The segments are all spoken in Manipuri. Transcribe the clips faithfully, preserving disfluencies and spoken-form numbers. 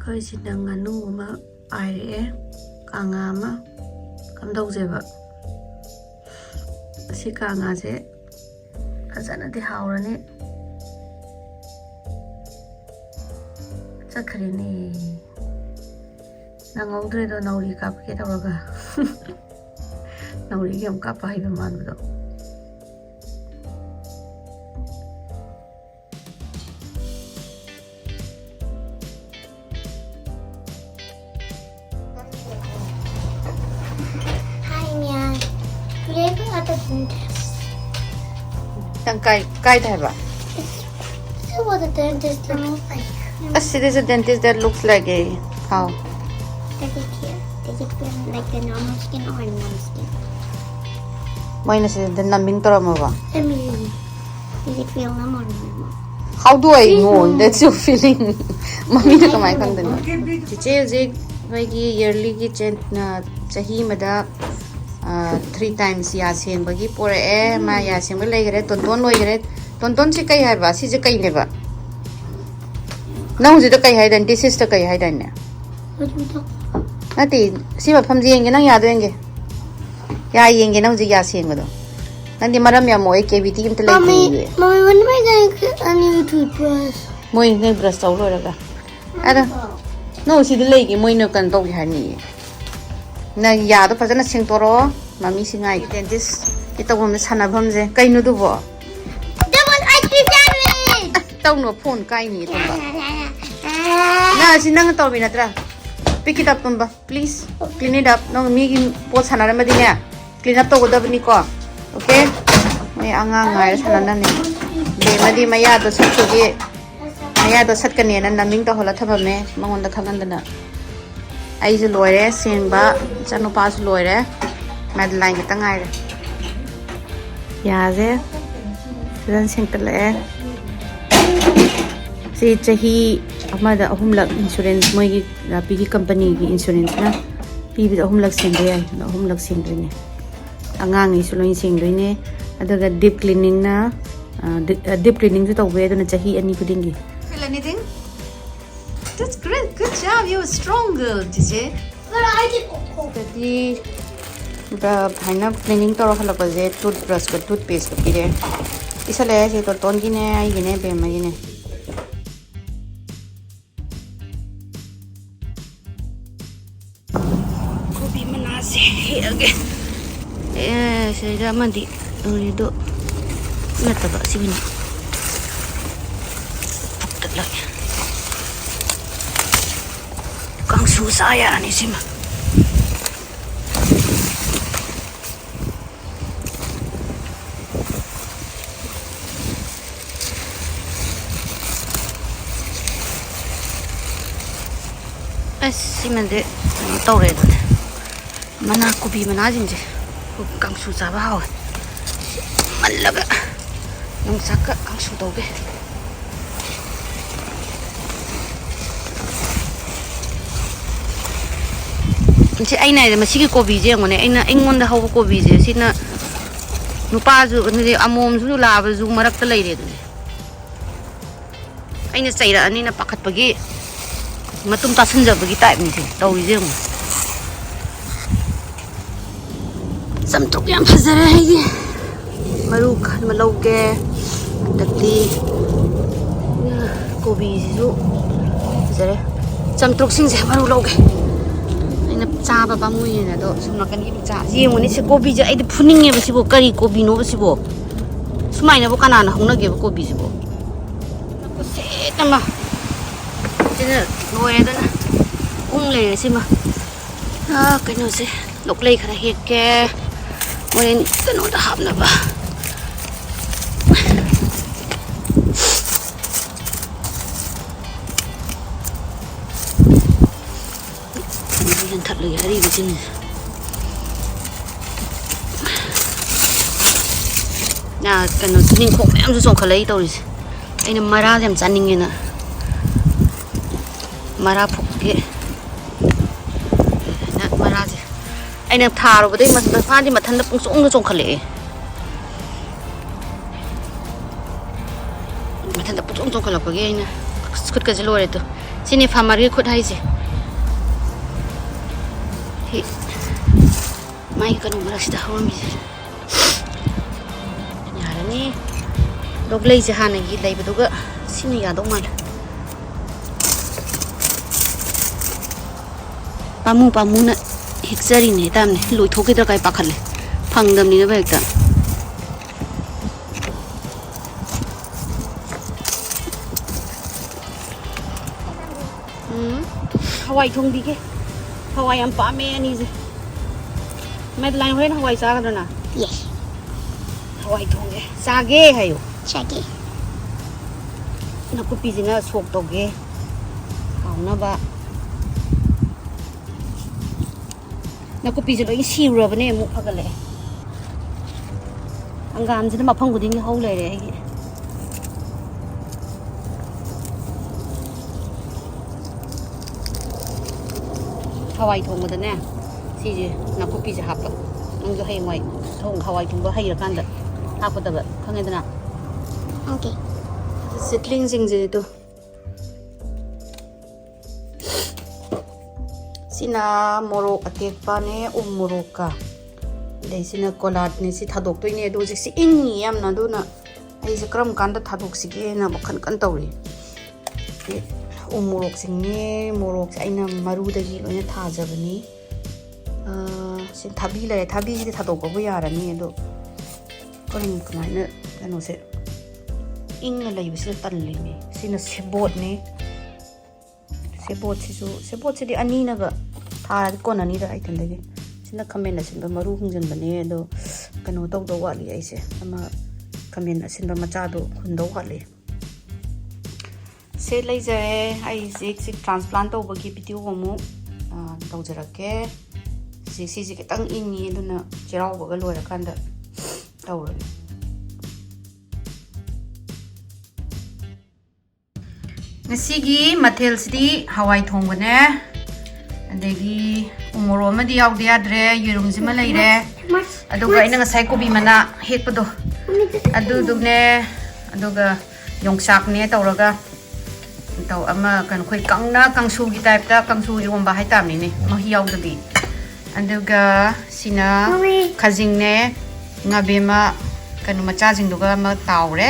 ꯑꯩꯈꯣꯏꯁꯤꯅ ꯉꯥꯅꯨ ꯑꯃ ꯄꯥꯏꯔꯛꯑꯦ, ꯀꯥꯡꯉꯥ ꯑꯃ꯫ ꯀꯝꯗꯧꯁꯦꯕ? ꯑꯁꯤ ꯀꯥꯡꯉꯥꯁꯦ ꯐꯖꯅꯗꯤ ꯍꯥꯎꯔꯅꯤ꯫ ꯆꯠꯈ꯭ꯔꯦꯅꯦ꯫ ꯅꯪꯍꯧꯗ꯭ꯔꯦꯗꯣ, ꯅꯥꯎꯔꯤ ꯀꯥꯞꯀꯦ ꯇꯧꯔꯒ꯫ ꯅꯥꯎꯔꯤꯒ ꯌꯥꯝ ꯀꯥꯞꯄ ꯍꯩꯕ ꯃꯥꯟꯕꯗꯣ꯫ Hi, Mia. Today we are the dentist. ꯅꯪ ꯀꯥꯏ, ꯀꯥꯏꯗ ꯍꯥꯏꯕ? This is what the dentist looks like. ꯑꯁ, this is a dentist that looks like a cow. Does it here? Does it feel like the normal skin or normal skin? ꯃꯣꯏꯅ ꯁꯤꯗ numbing ꯇꯧꯔꯝꯃꯕ? I mean, does it feel normal or normal? How do I know? That's your feeling. ꯃꯃꯤꯅ ꯀꯃꯥꯏꯅ ꯈꯪꯗꯣꯏꯅꯣ? ꯆꯤꯆꯦ ꯍꯧꯖꯤꯛ ꯃꯣꯏꯒꯤ yearlyꯒꯤ ꯆꯦꯟ-, ꯑ, ꯆꯍꯤ ꯑꯃꯗ, ꯑ, three times ꯌꯥ ꯁꯦꯡꯕꯒꯤ ꯄꯣꯔꯛꯑꯦ꯫ ꯃꯥ ꯌꯥ ꯁꯦꯡꯕ ꯂꯩꯈꯔꯦ, ꯇꯣꯟꯇꯣꯟ ꯂꯣꯏꯈꯔꯦ꯫ ꯇꯣꯟꯇꯣꯟꯁꯤ ꯀꯩ ꯍꯥꯏꯕ? ꯁꯤꯁꯦ ꯀꯩꯅꯦꯕ? ꯅꯪ ꯍꯧꯖꯤꯛꯇ ꯀꯩ ꯍꯥꯏꯗꯥꯏꯅꯦ? Dentistꯇ ꯀꯩ ꯍꯥꯏꯗꯥꯏꯅꯦ? ꯑꯗꯨꯗ ꯅꯠꯇꯦ, ꯁꯤ ꯃꯐꯝꯁꯦ ꯌꯦꯡꯒꯦ, ꯅꯪ ꯌꯥꯗꯣ ꯌꯦꯡꯒꯦ꯫ ꯌꯥ ꯌꯦꯡꯒꯦ, ꯅꯪ ꯍꯧꯖꯤꯛ ꯌꯥ ꯁꯦꯡꯕꯗꯣ꯫ ꯅꯪꯗꯤ ꯃꯔꯝ ꯌꯥꯝ ꯃꯣꯛꯑꯦ, cavity ꯑꯝꯇ ꯂꯩꯇꯦ꯫ Mommy, Mommy, when am I gonna get a new toothbrush? ꯃꯣꯏ ꯅꯣꯏ brush ꯇꯧ ꯂꯣꯏꯔꯒ꯫ ꯑꯗꯣ, ꯅꯪ ꯁꯤꯗ ꯂꯩꯒꯦ, ꯃꯣꯏꯅ ꯀꯩꯅꯣ ꯇꯧꯒꯦ ꯍꯥꯏꯅꯤꯌꯦ꯫ ꯅꯪ ꯌꯥꯗꯣ ꯐꯖꯅ ꯁꯦꯡꯇꯣꯔꯛꯑꯣ꯫ ꯃꯃꯤꯁꯤ ꯉꯥꯏꯒꯦ꯫ Dentistꯀꯤ ꯇꯧꯐꯝꯗ ꯁꯥꯟꯅꯐꯝꯁꯦ꯫ ꯀꯩꯅꯣꯗꯨꯕꯣ? That was ice cream sandwich! ꯑꯁ, ꯇꯧꯅꯣ, phone ꯀꯥꯏꯅꯤ ꯇꯨꯝꯕ꯫ ꯅꯪ ꯑꯁꯤ ꯅꯪꯅ ꯇꯧꯔꯝꯃꯤ ꯅꯠꯇ꯭ꯔꯥ? Pick it up, ꯇꯨꯝꯕ꯫ Please, clean it up. ꯅꯪ ꯃꯤꯒꯤ ꯄꯣꯠ ꯁꯥꯟꯅꯔꯝꯃꯗꯤꯅꯦ, clean up ꯇꯧꯒꯗꯕꯅꯤꯀꯣ꯫ Okay? ꯃꯣꯏ ꯑꯉꯥꯡ ꯉꯥꯏꯔ ꯁꯥꯟꯅꯅꯕꯅꯦ꯫ ꯕꯦꯝꯃꯗꯤ ꯃꯌꯥꯗꯣ ꯁꯠꯄꯒꯤ, ꯃꯌꯥꯗꯣ ꯁꯠꯀꯅꯦꯅ numbing ꯇꯧꯍꯜꯂ ꯊꯝꯃꯝꯃꯦ, ꯃꯉꯣꯟꯗ ꯈꯪꯍꯟꯗꯅ꯫ ꯑꯩꯁꯨ ꯂꯣꯏꯔꯦ ꯁꯦꯡꯕ, ꯏꯆꯥꯅꯨꯄꯥꯁꯨ ꯂꯣꯏꯔꯦ, ꯃꯦꯗꯂꯥꯏꯟ ꯈꯛꯇ ꯉꯥꯏꯔꯦ꯫ ꯌꯥꯁꯦ ꯐꯖꯅ ꯁꯦꯡꯀꯠꯂꯛꯑꯦ꯫ ꯁꯤ ꯆꯍꯤ ꯑꯃꯗ ꯑꯍꯨꯝꯂꯛ insurance, ꯃꯣꯏꯒꯤ ꯅꯥꯄꯤꯒꯤ companyꯒꯤ insuranceꯅ ꯄꯤꯕꯗ ꯑꯍꯨꯝꯂꯛ ꯁꯦꯡꯕ ꯌꯥꯏ꯫ ꯑꯗꯣ ꯑꯍꯨꯝꯂꯛ ꯁꯦꯡꯗꯣꯏꯅꯦ꯫ ꯑꯉꯥꯡꯒꯤꯁꯨ ꯂꯣꯏ ꯁꯦꯡꯗꯣꯏꯅꯦ꯫ ꯑꯗꯨꯒ deep cleaningꯅ, ꯑ, di-, ꯑ, deep cleaningꯁꯨ ꯇꯧꯕ ꯌꯥꯏ, ꯑꯗꯨꯅ ꯆꯍꯤ ꯑꯅꯤ ꯈꯨꯗꯤꯡꯒꯤ꯫ Feel anything? That's great. Good job. You're a strong girl, ꯆꯤꯆꯦ꯫ ꯑꯗꯨꯗꯤ ꯕ꯭ꯔ-, ꯍꯥꯏꯅ cleaning ꯇꯧꯔ ꯍꯜꯂꯛꯄꯁꯦ toothbrushꯀ toothpasteꯀ ꯄꯤꯔꯦ꯫ ꯄꯤꯁꯜꯂꯛꯑꯦ ꯁꯤ ꯇꯣꯇꯣꯟꯒꯤꯅꯦ, ꯑꯩꯒꯤꯅꯦ, ꯕꯦꯝꯃꯒꯤꯅꯦ꯫ ꯀꯣꯕꯤ ꯃꯅꯥꯁꯦ ꯍꯦꯛꯑꯒꯦ꯫ ꯑꯦ, ꯁꯤꯗ ꯑꯃꯗꯤ ꯎꯔꯤꯗꯣ ꯅꯠꯇꯕ, ꯑꯁꯤꯒꯤꯅ ꯐꯨꯛꯇꯠꯂꯒꯦ꯫ ꯀꯥꯡꯁꯨ ꯆꯥ ꯌꯥꯔꯅꯤ ꯁꯤꯃ꯫ ꯑꯁ, ꯁꯤꯃꯗꯤ ꯀꯩꯅꯣ ꯇꯧꯔꯦ ꯑꯗꯨꯗꯤ꯫ ꯃꯅꯥ, ꯀꯣꯕꯤ ꯃꯅꯥꯁꯤꯡꯁꯦ ꯀꯥꯡꯁꯨ ꯆꯥꯕ ꯍꯥꯎꯋꯦ꯫ ꯃꯜꯂꯒ ꯌꯣꯡꯆꯥꯛꯀ ꯀꯥꯡꯁꯨ ꯇꯧꯒꯦ꯫ ꯁꯤ ꯑꯩꯅ ꯍꯥꯏꯗꯤ ꯃꯁꯤꯒꯤ ꯀꯣꯕꯤꯁꯦ ꯌꯦꯡꯉꯨꯅꯦ, ꯑꯩꯅ, ꯑꯩꯉꯣꯟꯗ ꯍꯧꯕ ꯀꯣꯕꯤꯁꯦ ꯁꯤꯅ ꯅꯨꯄꯥꯁꯨ, ꯑꯗꯨꯗꯤ ꯑꯃꯣꯝꯁꯨ ꯂꯥꯕꯁꯨ ꯃꯔꯛꯇ ꯂꯩꯔꯦ ꯑꯗꯨꯅꯦ꯫ ꯑꯩꯅ ꯆꯩꯔꯛꯑꯅꯤꯅ ꯄꯥꯈꯠꯄꯒꯤ ꯃꯇꯨꯝ ꯇꯥꯁꯟꯖꯕꯒꯤ typeꯅꯤꯁꯦ ꯇꯧꯔꯤꯁꯦ ꯌꯦꯡꯉꯣ꯫ ꯆꯝꯊꯣꯛ ꯌꯥꯝ ꯐꯖꯔꯦ ꯑꯩꯒꯤ꯫ ꯃꯔꯨ ꯈꯟꯕ ꯂꯧꯒꯦ꯫ ꯍꯟꯗꯛꯇꯤ ꯀꯣꯕꯤꯁꯤꯁꯨ ꯐꯖꯔꯦ꯫ ꯆꯝꯊꯣꯛꯁꯤꯡꯁꯦ ꯃꯔꯨ ꯂꯧꯒꯦ꯫ ꯑꯩꯅ ꯆꯥꯕ ꯄꯥꯝꯃꯨꯏꯌꯦꯅ ꯑꯗꯣ ꯁꯣꯝ ꯅꯥꯀꯟꯒꯤ ꯃꯆꯥ ꯌꯦꯡꯉꯨꯅꯦ꯫ ꯁꯤ ꯀꯣꯕꯤꯁꯦ ꯑꯩꯗꯤ ꯐꯨꯅꯤꯡꯉꯦꯕ꯫ ꯁꯤꯕꯨ ꯀꯔꯤ ꯀꯣꯕꯤꯅꯣꯕ ꯁꯤꯕꯨ? ꯁꯨꯃꯥꯏꯅꯕꯨ ꯀꯅꯥꯅ ꯍꯧꯅꯒꯦꯕ ꯀꯣꯕꯤꯁꯤꯕꯨ? ꯈꯨꯠꯁꯦꯠ ꯑꯃ꯫ ꯁꯤꯅ ꯂꯣꯏꯔꯦꯗꯅ꯫ ꯎꯪ ꯂꯩꯔꯦ ꯁꯤꯃ꯫ ꯑꯥ, ꯀꯩꯅꯣꯁꯦ, ꯂꯣꯛꯂꯩ ꯈꯔ ꯍꯦꯛꯀꯦ꯫ ꯍꯣꯔꯦꯟ ꯀꯩꯅꯣꯗ ꯍꯥꯞꯅꯕ꯫ ꯌꯦꯟꯊꯠꯂꯒꯦ ꯑꯔꯤꯕꯁꯤꯡꯁꯦ꯫ ꯑꯥ, ꯀꯩꯅꯣ, ꯇꯨꯅꯤꯡꯈꯣꯛ ꯃꯌꯥꯝꯁꯨ ꯆꯣꯡꯈꯠꯂꯛꯏ ꯇꯧꯔꯤꯁꯦ꯫ ꯑꯩꯅ ꯃꯔꯥꯁꯦ ꯌꯥꯝ ꯆꯥꯅꯤꯡꯉꯦꯅ ꯃꯔꯥ ꯐꯨꯛꯀꯦ꯫ ꯃꯔꯥꯁꯦ ꯑꯩꯅ ꯊꯥꯔꯨꯕꯗꯩ ꯃꯊ-, ꯃꯥꯗꯤ ꯃꯊꯟꯇ ꯄꯨꯡꯆꯣꯡꯗ ꯆꯣꯡꯈꯠꯂꯛꯑꯦ꯫ ꯃꯊꯟꯇ ꯄꯨꯡꯆꯣꯡ ꯆꯣꯡꯈꯠꯂꯛꯄꯒꯤ ꯑꯩꯅ ꯈꯨꯠꯀꯁꯦ ꯂꯣꯏꯔꯦ ꯇꯨ꯫ ꯁꯤꯅꯦ farmerꯒꯤ ꯈꯨꯠ ꯍꯥꯏꯁꯦ꯫ ꯁꯤ ꯃꯥꯒꯤ ꯀꯩꯅꯣ ꯃꯔꯛꯁꯤꯗ ꯍꯧꯔꯝꯃꯤꯁꯦ꯫ ꯌꯥꯔꯅꯤ꯫ ꯂꯣꯛꯂꯩꯁꯦ ꯍꯥꯟꯅꯒꯤ ꯂꯩꯕꯗꯨꯒ ꯁꯤꯅ ꯌꯥꯗꯧ ꯃꯥꯜꯂꯦ꯫ ꯄꯥꯝꯃꯨ ꯄꯥꯝꯃꯨꯅ ꯍꯦꯛꯆꯔꯤꯅꯦ ꯍꯥꯏꯇꯥꯔꯅꯦ꯫ ꯂꯣꯏꯊꯣꯛꯈꯤꯗ꯭ꯔꯥ ꯀꯥꯏ ꯄꯥꯈꯠꯂꯦ꯫ ꯐꯪꯗꯕꯅꯤꯅ ꯍꯦꯛꯇ꯫ ꯎꯝ, ꯍꯋꯥꯏ ꯊꯣꯡꯕꯤꯒꯦ꯫ ꯍꯋꯥꯏ ꯌꯥꯝ ꯄꯥꯝꯃꯦ ꯑꯅꯤꯁꯦ꯫ ꯃꯦꯗꯂꯥꯏꯟ, ꯍꯣꯔꯦꯟ ꯍꯋꯥꯏ ꯆꯥꯒꯗ꯭ꯔꯅ? Yes꯫ ꯍꯋꯥꯏ ꯊꯣꯡꯒꯦ꯫ ꯆꯥꯒꯦ ꯍꯥꯏꯌꯨ꯫ ꯆꯥꯒꯦ꯫ ꯅꯥꯀꯨꯞꯄꯤꯁꯤꯅ ꯁꯣꯛ ꯇꯧꯒꯦ꯫ ꯍꯥꯎꯅꯕ꯫ ꯅꯥꯀꯨꯞꯄꯤꯁꯦ ꯂꯣꯏ ꯁꯤꯔꯨꯔꯕꯅꯦ, ꯑꯃꯨꯛ ꯐꯒꯠꯂꯛꯑꯦ꯫ ꯍꯪꯒꯥꯝꯁꯤꯅ ꯃꯐꯝ ꯈꯨꯗꯤꯡꯒꯤ ꯍꯧ ꯂꯩꯔꯦ ꯑꯩꯒꯤ꯫ ꯍꯋꯥꯏ ꯊꯣꯡꯕꯗꯅꯦ ꯁꯤꯁꯦ, ꯅꯥꯀꯨꯞꯄꯤꯁꯦ ꯍꯥꯞꯄ꯫ ꯅꯪꯁꯨ ꯍꯌꯦꯡꯋꯥꯏ ꯊꯣꯡ-, ꯍꯋꯥꯏ ꯊꯣꯡꯕ ꯍꯩꯔꯀꯥꯟꯗ ꯍꯥꯞꯀꯗꯕ, ꯈꯪꯉꯦꯗꯅ? Okay꯫ ꯁꯤꯗꯂꯤꯡꯁꯤꯡꯁꯦ ꯑꯗꯨ꯫ ꯁꯤꯅ ꯃꯣꯔꯣꯛ ꯑꯇꯦꯛꯄꯅꯦ, ꯎ ꯃꯣꯔꯣꯛꯀ꯫ ꯑꯗꯩ ꯁꯤꯅ ꯀꯣꯂꯥꯠꯅꯦ꯫ ꯁꯤ ꯊꯥꯗꯣꯛꯇꯣꯏꯅꯦ꯫ ꯑꯗꯣ ꯍꯧꯖꯤꯛꯁꯤ ꯏꯪꯉꯤ ꯌꯥꯝꯅ, ꯑꯗꯨꯅ ꯑꯩꯁꯦ ꯀꯔꯝ ꯀꯥꯟꯗ ꯊꯥꯗꯣꯛꯁꯤꯒꯦꯅ ꯋꯥꯈꯜ ꯀꯟꯅ ꯇꯧꯔꯤ꯫ ꯁꯤ ꯎ ꯃꯣꯔꯣꯛꯁꯤꯡꯅꯦ꯫ ꯃꯣꯔꯣꯛꯁꯦ ꯑꯩꯅ ꯃꯔꯨꯗꯒꯤ ꯂꯣꯏꯅ ꯊꯥꯖꯕꯅꯤ꯫ ꯑꯥ, ꯁꯤ ꯊꯥꯕꯤ ꯂꯩꯔꯦ꯫ ꯊꯥꯕꯤꯁꯤꯗꯤ ꯊꯥꯗꯣꯛꯄꯕꯨ ꯌꯥꯔꯅꯤ꯫ ꯑꯗꯣ ꯀꯔꯝ ꯀꯃꯥꯏꯅ ꯀꯩꯅꯣꯁꯦ ꯏꯪꯅ ꯂꯩꯕꯁꯤꯗ ꯇꯜꯂꯤꯅꯦ꯫ ꯁꯤꯅ ꯁꯦꯕꯣꯠꯅꯦ꯫ ꯁꯦꯕꯣꯠꯁꯤꯁꯨ, ꯁꯦꯕꯣꯠꯁꯤꯗꯤ ꯑꯅꯤꯅꯒ ꯊꯥꯔꯗꯤ ꯀꯣꯟꯅꯅꯤꯗ ꯑꯩ ꯏꯊꯟꯗꯒꯤ꯫ ꯁꯤꯅ ꯈꯥꯃꯦꯟ ꯑꯁꯤꯟꯕ ꯃꯔꯨ ꯍꯨꯟꯖꯤꯟꯕꯅꯦ, ꯑꯗꯣ ꯀꯩꯅꯣ ꯇꯧꯗꯧ ꯋꯥꯠꯂꯤ ꯑꯩꯁꯦ, ꯑꯃ ꯈꯥꯃꯦꯟ ꯑꯁꯤꯟꯕ ꯃꯆꯥꯗꯣ ꯍꯨꯟꯗꯧ ꯋꯥꯠꯂꯤ꯫ ꯁꯦ ꯂꯩꯖꯔꯦ꯫ ꯑꯩ ꯍꯧꯖꯤꯛ ꯁꯤ transplant ꯇꯧꯕꯒꯤ video ꯑꯃꯨꯛ, ꯑ, ꯇꯧꯖꯔꯛꯀꯦ꯫ ꯁꯤ, ꯁꯤꯁꯦ ꯈꯤꯇꯪ ꯏꯪꯉꯤ, ꯑꯗꯨꯅ ꯆꯩꯔꯥꯎꯕꯒ ꯂꯣꯏꯔꯀꯥꯟꯗ ꯇꯧꯔꯒꯦ꯫ ꯉꯁꯤꯒꯤ ꯃꯊꯦꯜꯁꯤꯗꯤ ꯍꯋꯥꯏ ꯊꯣꯡꯕꯅꯦ, ꯑꯗꯒꯤ ꯎꯃꯣꯔꯣꯛ ꯑꯃꯗꯤ ꯌꯥꯎꯗ ꯌꯥꯗ꯭ꯔꯦ, ꯌꯦꯔꯨꯝꯁꯤꯃ ꯂꯩꯔꯦ, ꯑꯗꯨꯒ ꯑꯩꯅ ꯉꯁꯥꯏ ꯀꯣꯕꯤ ꯃꯅꯥ ꯍꯦꯛꯄꯗꯣ ꯑꯗꯨꯗꯨꯅꯦ, ꯑꯗꯨꯒ ꯌꯣꯡꯆꯥꯛꯅꯦ ꯇꯧꯔꯒ ꯇꯧ ꯑꯃ ꯀꯩꯅꯣ ꯑꯩꯈꯣꯏ ꯀꯪꯅ ꯀꯥꯡꯁꯨꯒꯤ type ꯇ ꯀꯥꯡꯁꯨ ꯏꯔꯣꯝꯕ ꯍꯥꯏꯇꯥꯕꯅꯤꯅꯦ, ꯃꯍꯤ ꯌꯥꯎꯗꯕꯤ꯫ ꯑꯗꯨꯒ ꯁꯤꯅ ꯈꯥꯖꯤꯡꯅꯦ, ꯉꯥꯕꯦꯝꯃ ꯀꯩꯅꯣ ꯃꯆꯥꯁꯤꯡꯗꯨꯒ ꯑꯃ ꯇꯥꯎꯔꯦ꯫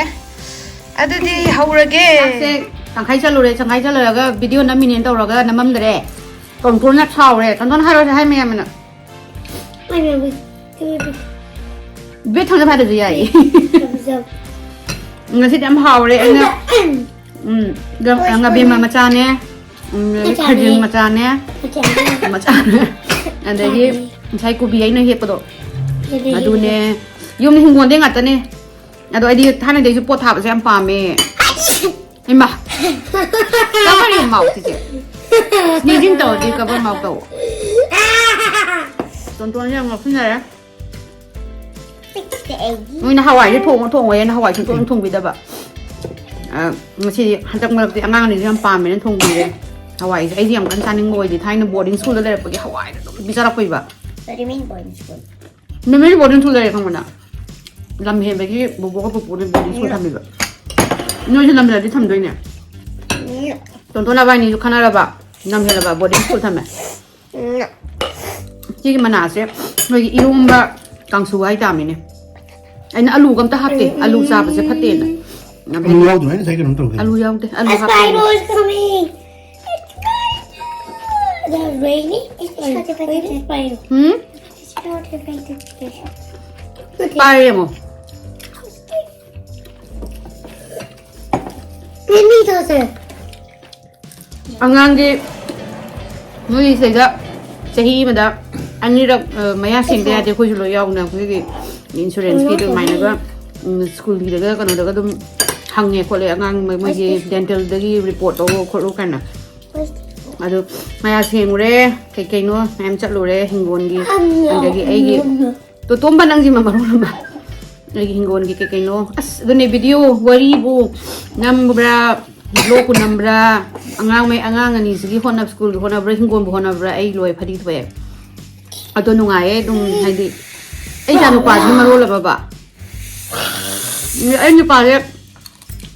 ꯑꯗꯨꯗꯤ ꯍꯧꯔꯒꯦ꯫ ꯆꯥꯛꯁꯦ ꯇꯪꯈꯥꯏ ꯆꯠꯂꯨꯔꯦ, ꯇꯪꯈꯥꯏ ꯆꯠꯂꯨꯔꯒ video ꯅꯝꯃꯤꯅꯦꯅ ꯇꯧꯔꯒ ꯅꯝꯃꯝꯗ꯭ꯔꯦ꯫ ꯇꯣꯟꯇꯣꯟꯅ ꯁꯥꯎꯔꯦ꯫ ꯇꯣꯟꯇꯣꯟ ꯍꯥꯏꯔꯣꯁꯦ, ꯍꯥꯏ ꯃꯌꯥꯝꯅ꯫ ꯕꯦꯠ ꯊꯪꯅ ꯐꯥꯗꯁꯨ ꯌꯥꯏꯌꯦ꯫ ꯉꯁꯤꯗꯤ ꯌꯥꯝ ꯍꯥꯎꯔꯦ꯫ ꯑꯩꯅ ꯎꯝ, ꯉꯥꯕꯦꯝꯃ ꯃꯆꯥꯅꯦ, ꯎꯝ, ꯑꯗꯒꯤ ꯈꯥꯖꯤꯡ ꯃꯆꯥꯅꯦ, ꯃꯆꯥꯅꯦ꯫ ꯑꯗꯒꯤ ꯉꯁꯥꯏ ꯀꯣꯕꯤ ꯑꯩꯅ ꯍꯦꯛꯄꯗꯣ, ꯑꯗꯨꯅꯦ꯫ ꯌꯨꯝꯗ ꯍꯤꯡꯒꯣꯜꯗꯩ ꯉꯥꯛꯇꯅꯦ꯫ ꯑꯗꯣ ꯑꯩꯗꯤ ꯊꯥꯏꯅꯗꯩꯁꯨ ꯄꯣꯠ ꯊꯥꯕꯁꯦ ꯌꯥꯝ ꯄꯥꯝꯃꯦ꯫ ꯏꯃꯥ! Cover your mouth, ꯆꯤꯆꯦ꯫ Sneezing ꯇꯧꯔꯗꯤ cover mouth ꯇꯧ꯫ ꯇꯣꯟꯇꯣꯟꯁꯦ ꯌꯥꯝ ꯉꯥꯎꯁꯤꯟꯅꯔꯦ꯫ ꯅꯣꯏꯅ ꯍꯋꯥꯏꯁꯦ ꯊꯣꯡꯉꯣ, ꯊꯣꯡꯉꯣ ꯍꯥꯏꯅ ꯍꯋꯥꯏ ꯁꯨꯡꯊꯣꯡ ꯊꯣꯡꯕꯤꯗꯕ꯫ ꯑ, ꯉꯁꯤꯗꯤ ꯍꯟꯗꯛ ꯃꯔꯛꯇꯤ ꯑꯉꯥꯡ ꯑꯅꯤꯁꯨ ꯌꯥꯝ ꯄꯥꯝꯃꯦꯅ ꯊꯣꯡꯕꯤꯔꯦ꯫ ꯍꯋꯥꯏꯁꯦ ꯑꯩꯗꯤ ꯌꯥꯝ ꯀꯟꯅ ꯆꯥꯅꯤꯡꯕ ꯑꯣꯏꯗꯦ꯫ ꯊꯥꯏꯅ boarding school ꯗ ꯂꯩꯔꯛꯄꯒꯤ ꯍꯋꯥꯏꯗ ꯑꯗꯨꯝ ꯄꯤꯖꯔꯛꯄ꯫ What do you mean boarding school? Memory boarding school ꯂꯩꯔꯦ ꯈꯪꯕ꯭ꯔ ꯅꯪ? ꯂꯝ ꯍꯦꯟꯕꯒꯤ ꯕꯣꯕꯣꯒ ꯄꯨꯄꯨꯅ boarding school ꯊꯝꯃꯤꯕ꯫ ꯅꯣꯏꯁꯨ ꯂꯝ ꯍꯦꯜꯂꯗꯤ ꯊꯝꯗꯣꯏꯅꯦ꯫ ꯇꯣꯟꯇꯣꯟ ꯅꯕꯥꯏꯅꯤꯁꯨ ꯈꯟꯅꯔꯕ? ꯂꯝ ꯍꯦꯜꯂꯕ boarding school ꯊꯝꯃꯦ꯫ ꯁꯤꯒꯤ ꯃꯅꯥꯁꯦ ꯑꯩꯈꯣꯏꯒꯤ ꯏꯔꯣꯝꯕ ꯀꯥꯡꯁꯨ ꯍꯥꯏꯇꯥꯃꯤꯅꯦ꯫ ꯑꯩꯅ ꯑꯂꯨꯒ ꯑꯝꯇ ꯍꯥꯞꯇꯦ, ꯑꯂꯨ ꯆꯥꯕꯁꯦ ꯐꯠꯇꯦꯅ꯫ ꯑꯂꯨ ꯌꯥꯎꯗ꯭ꯔꯣ? ꯑꯩ ꯉꯁꯥꯏ ꯀꯩꯅꯣꯝ ꯇꯧꯈ꯭ꯔꯦ꯫ ꯑꯂꯨ ꯌꯥꯎꯗꯦ, ꯑꯂꯨ ꯍꯥꯞꯇꯦ꯫ It's raining. It's raining. ꯎꯝ? ꯄꯥꯏꯔꯦ ꯑꯃꯨꯛ꯫ ꯑꯉꯥꯡꯒꯤ ꯃꯣꯏꯒꯤ ꯁꯤꯗꯩꯗ ꯆꯍꯤ ꯑꯃꯗ ꯑꯅꯤꯔꯛ, ꯑ, ꯃꯌꯥ ꯁꯦꯡꯗ ꯌꯥꯗꯦ꯫ ꯑꯩꯈꯣꯏꯁꯨ ꯂꯣꯏ ꯌꯥꯎꯅ ꯑꯩꯈꯣꯏꯒꯤ insurance ꯀꯤ ꯑꯗꯨꯃꯥꯏꯅꯒ, ꯎꯝ, school ꯒꯤꯗꯒ ꯀꯩꯅꯣꯗꯒ ꯑꯗꯨꯝ ꯍꯪꯉꯦ ꯈꯣꯠꯂꯦ꯫ ꯑꯉꯥꯡ ꯃꯣꯏ-, ꯃꯣꯏꯒꯤ dental ꯗꯒꯤ report ꯇꯧꯔꯣ ꯈꯣꯠꯂꯣ ꯀꯥꯏꯅ꯫ ꯑꯗꯨ ꯃꯌꯥ ꯁꯦꯡꯉꯨꯔꯦ, ꯀꯩ ꯀꯩꯅꯣ ꯃꯌꯥꯝ ꯆꯠꯂꯨꯔꯦ ꯍꯤꯡꯒꯣꯜꯒꯤ꯫ ꯑꯗꯒꯤ ꯑꯩꯒꯤ ꯇꯣꯇꯣꯝꯕ ꯅꯪꯁꯤꯃ ꯃꯔꯣꯟ ꯑꯃ꯫ ꯑꯩꯒꯤ ꯍꯤꯡꯒꯣꯜꯒꯤ ꯀꯩ ꯀꯩꯅꯣ꯫ ꯑꯁ, ꯑꯗꯨꯅꯦ video ꯋꯥꯔꯤꯕꯨ ꯅꯝꯕ꯭ꯔꯥ, vlog ꯄꯨ ꯅꯝꯕ꯭ꯔꯥ, ꯑꯉꯥꯡ ꯃꯩ-, ꯑꯉꯥꯡ ꯑꯅꯤꯁꯤꯒꯤ ꯍꯣꯠꯅꯕ, school ꯒꯤ ꯍꯣꯠꯅꯕ꯭ꯔꯥ, ꯍꯤꯡꯒꯣꯜꯕꯨ ꯍꯣꯠꯅꯕ꯭ꯔꯥ, ꯑꯩ ꯂꯣꯏ ꯐꯗꯤ ꯊꯣꯛꯑꯦ꯫ ꯑꯗꯣ ꯅꯨꯡꯉꯥꯏꯌꯦ ꯑꯗꯨꯝ, ꯍꯥꯏꯗꯤ ꯑꯩ ꯏꯆꯥ ꯅꯨꯄꯥꯁꯤꯅ ꯃꯔꯣꯜ ꯑꯃꯕ꯫ ꯑꯩ ꯅꯨꯄꯥꯁꯦ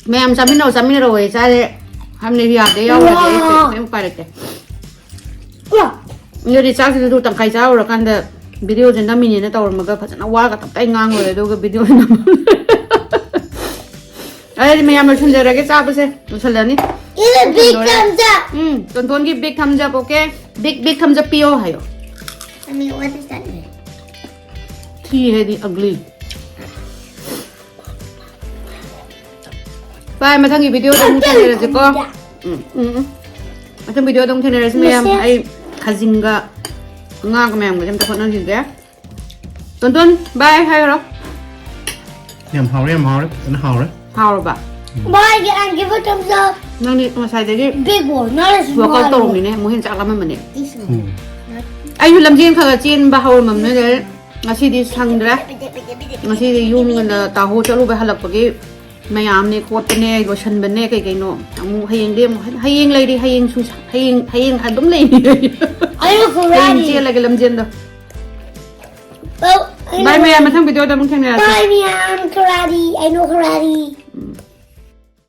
ꯃꯌꯥꯝ ꯆꯥꯃꯤꯟꯅꯧ, ꯆꯥꯃꯤꯟꯅꯔꯧ ꯍꯥꯏ ꯆꯥꯔꯦ꯫ ꯍꯥꯏꯕꯅꯦ, ꯌꯥꯗꯦ, ꯌꯥꯎꯔꯗꯤ ꯑꯩ ꯀꯩ-, ꯀꯩꯝ ꯎꯄꯥꯏ ꯂꯩꯇꯦ꯫ ꯑꯗꯨꯗꯤ ꯆꯥꯛꯁꯤꯗꯁꯨ ꯇꯪꯈꯥꯏ ꯆꯥꯔꯨꯔꯀꯥꯟꯗ ꯚꯤꯗꯤꯑꯣꯁꯦ ꯅꯝꯃꯤꯅꯦꯅ ꯇꯧꯔꯝꯃꯒ ꯐꯖꯅ ꯋꯥꯒ ꯇꯞꯇꯥꯏ ꯉꯥꯡꯂꯨꯔꯦ, ꯑꯗꯨꯒ ꯚꯤꯗꯤꯑꯣ ꯅꯝ-, ꯑꯗꯨꯗꯤ ꯃꯌꯥꯝ ꯂꯣꯏꯁꯤꯟꯖꯔꯒꯦ, ꯆꯥꯕꯁꯦ ꯂꯣꯏꯁꯤꯜꯂꯅꯤ꯫ Give a big thumbs up. Um, ꯇꯣꯟꯇꯣꯟꯒꯤ big thumbs up, okay? Big, big thumbs up ꯄꯤꯌꯣ ꯍꯥꯏꯌꯣ꯫ I mean, what does that mean? ꯊꯤ ꯍꯥꯏꯗꯤ ugly꯫ ꯚꯥꯏ, ꯃꯊꯪꯒꯤ ꯚꯤꯗꯤꯑꯣꯗ ꯑꯃꯨꯛ ꯊꯦꯡꯅꯔꯁꯤꯀꯣ꯫ ꯎꯝ, ꯎꯝ, ꯎꯝ꯫ ꯃꯊꯪ ꯚꯤꯗꯤꯑꯣꯗ ꯑꯃꯨꯛ ꯊꯦꯡꯅꯔꯁꯤ ꯃꯌꯥꯝ꯫ ꯃꯁꯦ꯫ ꯑꯩ ꯈꯥꯖꯤꯡꯒ ꯉꯥꯒ ꯃꯌꯥꯝꯒꯁꯦ ꯑꯝꯇ ꯍꯣꯠꯅꯈꯤꯒꯦ꯫ ꯇꯣꯟꯇꯣꯟ, bye ꯍꯥꯏꯈ꯭ꯔꯣ꯫ ꯌꯥꯝ ꯍꯥꯎꯔꯦ, ꯌꯥꯝ ꯍꯥꯎꯔꯦ, ꯐꯖꯅ ꯍꯥꯎꯔꯦ꯫ ꯍꯥꯎꯔꯕ? Bye, and give a thumbs up. ꯅꯪꯗꯤ ꯉꯁꯥꯏꯗꯒꯤ big one, not a small workout one. ꯇꯧꯔꯝꯃꯤꯅꯦ, ꯑꯃꯨꯛ ꯍꯦꯟꯅ ꯆꯥꯛ ꯂꯥꯝꯃꯝꯃꯅꯤ꯫ This one. ꯎꯝ꯫ ꯑꯩꯁꯨ ꯂꯝꯖꯦꯟ ꯈꯔ ꯈꯔ ꯆꯦꯟꯕ ꯍꯧꯔꯝꯃꯕꯅꯦ, ꯉꯁꯤꯗꯤ ꯁꯪꯗ꯭ꯔꯦ꯫ ꯉꯁꯤꯗꯤ ꯌꯨꯝꯗ ꯇꯥꯍꯣ ꯆꯠꯂꯨꯕ ꯍꯜꯂꯛꯄꯒꯤ ꯃꯌꯥꯝꯅꯦ ꯈꯣꯠꯄꯅꯦ ꯂꯣꯏꯁꯟꯕꯅꯦ ꯀꯩ ꯀꯩꯅꯣ꯫ ꯑꯃꯨꯛ ꯍꯌꯦꯡꯗꯤ ꯑꯃꯨꯛ ꯍꯟ-, ꯍꯌꯦꯡ ꯂꯩꯔꯤ, ꯍꯌꯦꯡ ꯁꯨ-, ꯍꯌꯦꯡ, ꯍꯌꯦꯡ ꯑꯗꯨꯝ ꯂꯩꯔꯤ꯫ ꯑꯩꯅ ꯍꯌꯦꯡ ꯀꯨꯔꯥꯔꯤ꯫ ꯆꯦꯜꯂꯒꯦ ꯂꯝꯖꯦꯟꯗꯣ꯫ ꯑꯧ, ꯑꯩꯅ ꯕꯥꯏ ꯃꯌꯥꯝ, ꯃꯊꯪ ꯚꯤꯗꯤꯑꯣꯗ ꯑꯃꯨꯛ ꯊꯦꯡꯅꯔꯁꯤ꯫ Bye ꯃꯌꯥꯝ, ꯀꯨꯔꯥꯔꯤ, I know ꯀꯨꯔꯥꯔꯤ꯫